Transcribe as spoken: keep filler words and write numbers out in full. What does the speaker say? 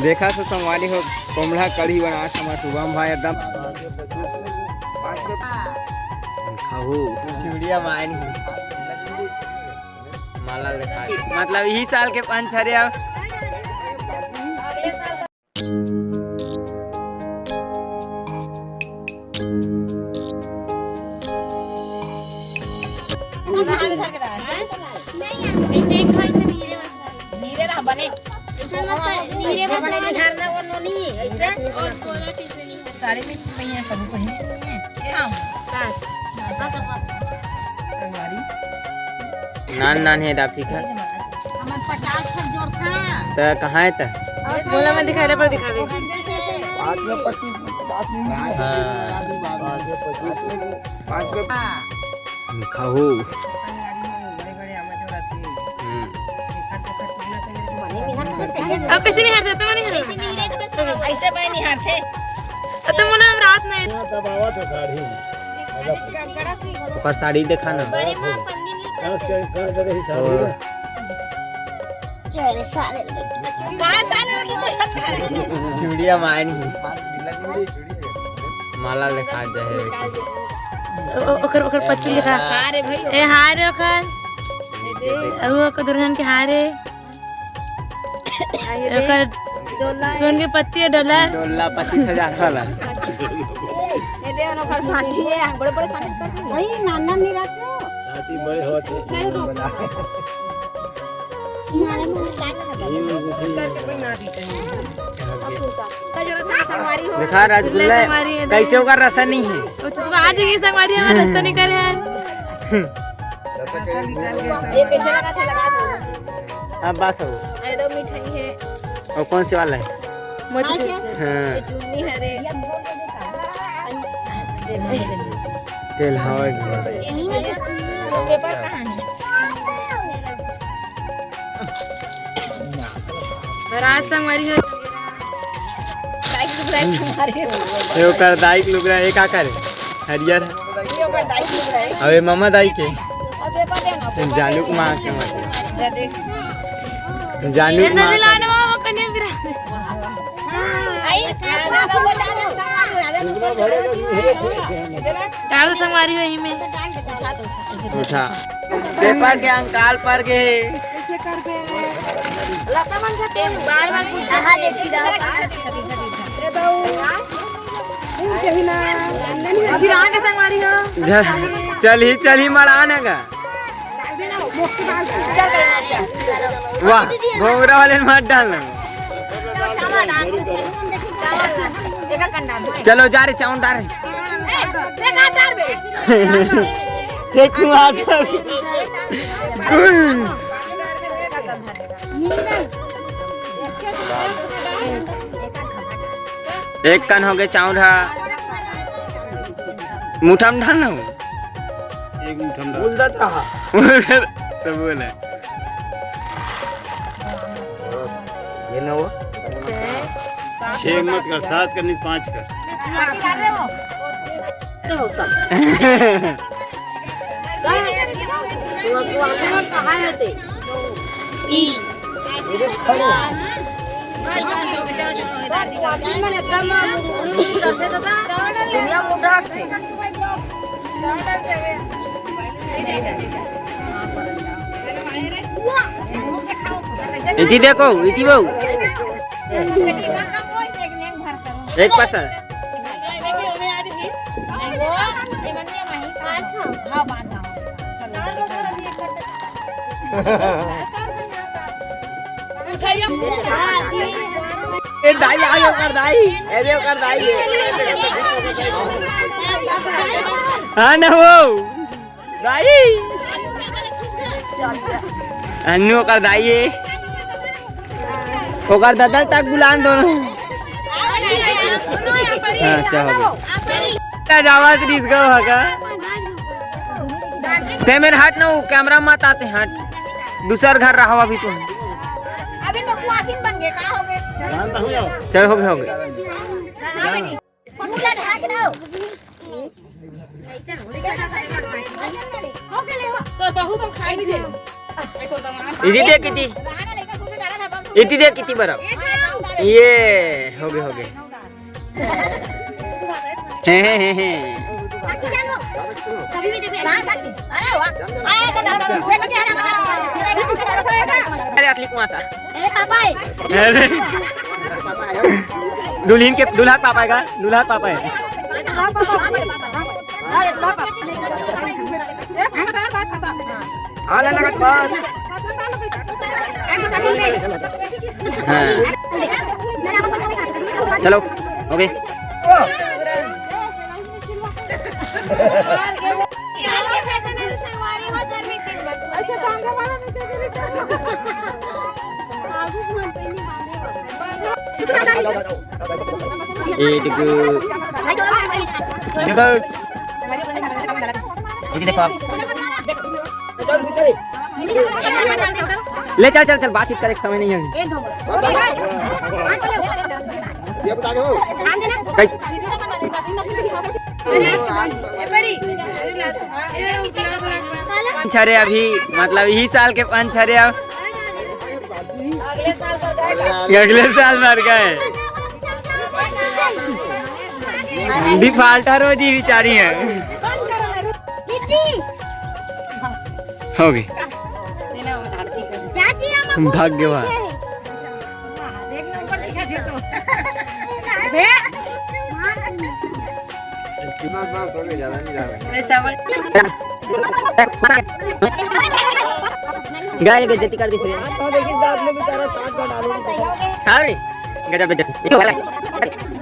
देखा तो संगवारी हो, कोमला कढ़ी बनात हमर शुभम भाई एकदम। खाहू। चूड़िया मायनी। माला लेखा। मतलब, यही साल के पंच हरे अब। ऐसे एक खाई से धीरे मत खाई। धीरे रह बने। ऐसे मत कर, धीरे मत बने, खाई। निहारना वो नोनी, ऐसे। और बोला किसी ने। साड़ी में पहने हैं, कबू पहने हैं। हाँ। साथ। नान नान हे राफी का। हमर पचास ठन जोड़ था। त कहाँ हे त? बोला मैं दिखा रहे पर दिखा दे। पाँच में पच्चीस में पचास में। हाँ। पाँच में पच्चीस में। पाँच में। खाहू। हम्म। अब कैसे नहीं हारते, तो नहीं हारते। ऐसे भाई नहीं हारते। तो मुना हम रात नहीं। यहाँ दबावा था साड़ी। ओकर साड़ी देखा ना। कस के, कस के रही साड़ी ना। चुड़िया मायनी। माला लेखा जाहे। ओ-, ओकर, ओकर पति लेखा। हाँ रे भाई। ए, हाय रे ओकर। अउ ओकर दुल्हन के हाय रे। ओकर सोन के पत्ती अउ डॉलर। डोला पच्चीस हजार वाला। ये दे, ओकर साथी है, बड़े बड़े साथी करते हैं। भाई, नाना नहीं रहते हो। साथी बड़े होते हैं। देखा रसगुल्ला, संगवारी हो। कैसे ओकर रसा नहीं है। आज की संगवारी हमारा रसा निकल है। ये कैसे लगा था, लगा दो। अब बात हो। अरे, दो मिठाई है। और कौन से वाला है? मोती चूर। हाँ। ये चुन्नी है रे। तेल हवा। पेपर कहाँ है? राज संगवारी हो। दाई के लुगरा संगवारी हो। ये ओकर दाई के लुगरा, ये का करे? हरियर है। ये ओकर दाई के लुगरा है। अबे मामा दाई के। अब पेपर दे ना। जानू के माँ के माँ। जा देख। जानू के माँ। लाने मामा कने बिरा। डाल संगवारी हो यही में। उठा। पेपर के अंकाल पर के। कैसे करबे? लता मन से तेल बार बार पूछा। कहाँ देखी जाओ? ए बाऊ। फूल के ही ना। चिराग के संगवारी हो। चल ही, चल ही मड़ान है का? वाह, घोंगरा वाले में मत डालना। चलो जा रे, चाउन डाल रे। एक मार। एक कन हो गए चाउर हा। मुठा में ढाल ना हो। एक मुठा में ढाल। बोल देता हा। सब बोले। ये ना हुआ। छह मत कर, सात कर, नहीं पाँच कर। तो हो सब। कहाँ है ते? तीन। इति देखो, इति बहू। एक पासा। ए दाई, आ ओकर दाई। अरे ओकर दाई है। हाँ ना हो। दाई। अन्नू ओकर दाई है। ओकर दादा तक बुलान दोनों। हाँ, चलो। का जावत रिस गो हका। ते मेरे हट ना, वो कैमरा मत आते हट। दूसर घर रहो अभी तुम। अभी तो कुआसिन बन गए, का हो गए? चल, हो गए, हो गए। मुंह ला ढाक दो। तो बहुत हम खाई भी दे। इधर देख, इधर। इतनी देर कितनी बर्फ? ये हो गए, हो गए। हैं, हैं, हैं, हैं। अरे असली कुआसा। अरे दुल्हन के, दूल्हा पापा का, दूल्हा पापा है। हाँ, ले लगा बस। हाँ। चलो, हो गए। एक दो। ये देखो आप। ले चल, चल, चल, बातचीत करे के समय नहीं है अभी। ये बता दो। कैसे? पंच हरे अभी, मतलब, यही साल के पंच हरे अब। अगले साल मर गए। डिफॉल्टर हो जी, बेचारी है। हो गई। भाग्यवान। गाय बेइज्जती कर दी फिर। हाँ रे, गजब बेइज्जती।